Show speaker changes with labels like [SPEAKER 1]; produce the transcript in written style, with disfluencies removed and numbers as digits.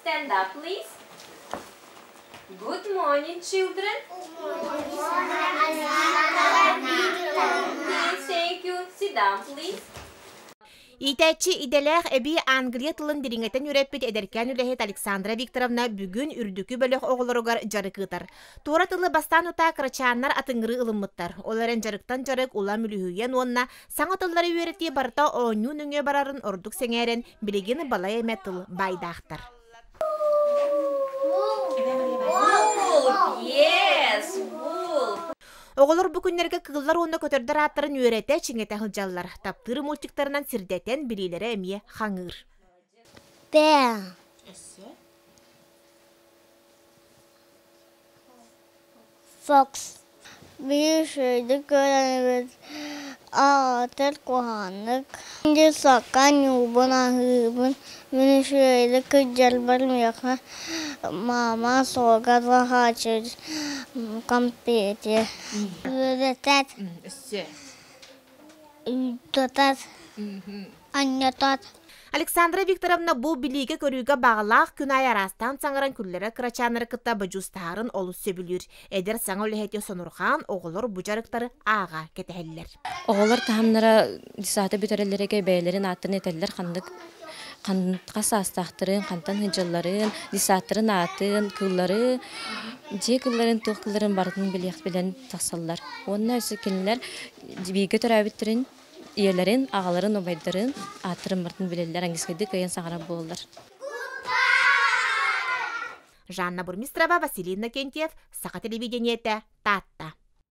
[SPEAKER 1] Stand up, please. Good morning, children. Okay, thank you. Sit down, please.
[SPEAKER 2] Иитээччи идэлээх эбии англия тылын дириҥэтэн үөрэппит эдэркээн үлэһит Александра Викторовна бүгүн үрдүкү бөлөх оҕолоругар дьарык ыытар. Туора тылы бастаан утаа кырачааннар атыҥырыы ылыммыттар. Ол эрэн дьарыктан дьарык улам үлүһүйэн уонна саҥа тыллары үөрэтии барыта оонньуу нөҥүө барарын ордук сэҥээрэн билигин балай эмэ тыл баайдаахтар.
[SPEAKER 1] Wolf, yes, wolf.
[SPEAKER 2] Оҕолор бу күннэргэ кыыллар уонна көтөрдөр ааттарын үөрэтэ, чиҥэтэ сылдьаллар. Таптыыр мультиктарынан сирдэтэн билиилэрэ эмиэ хаҥыыр.
[SPEAKER 3] Bear. Fox. Биир үчүгэйдик көрөнүбүт аҕатар куһаҕаннык. Дьыссакка ньуубун аһыыбын, мин үчүгэйдик кырдьарбар миэхэ маама суога захочет конфеты. Үөрэтэр, ыытар, анньатар.
[SPEAKER 2] Александра Викторовна бу билиигэ-көрүүгэ баҕалаах күн аайы араастаан саҥаран күллэрэ кырачааннары кытта бодьуустаһарын олус сөбүлүүр. Эдэр саҥа үлэһити сонурҕаан оҕолор бу дьарыктары ааҕа кэтэһэллэр.
[SPEAKER 4] Оҕолор таһымнара десаата бүтэрэллэригэр бэйэлэрин ааттарын этэллэр ханнык хас саастаахтарын, хантан сылдьалларын, десааттарын аатын, кыыллары, дьиэ кыылларын, туох кыылларын барытын билиэх билэн тахсаллар. Уонна өссө кинилэр бииргэ төрөөбүттэрин ийэлэрин, аҕаларын, убайдарын ааттарын барытын билэллэр, английскайдыы кыайан саҥарар буолаллар.
[SPEAKER 2] Жанна Бурмистрова, Василий Иннокентьев, Саха телевидениетэ, Таатта.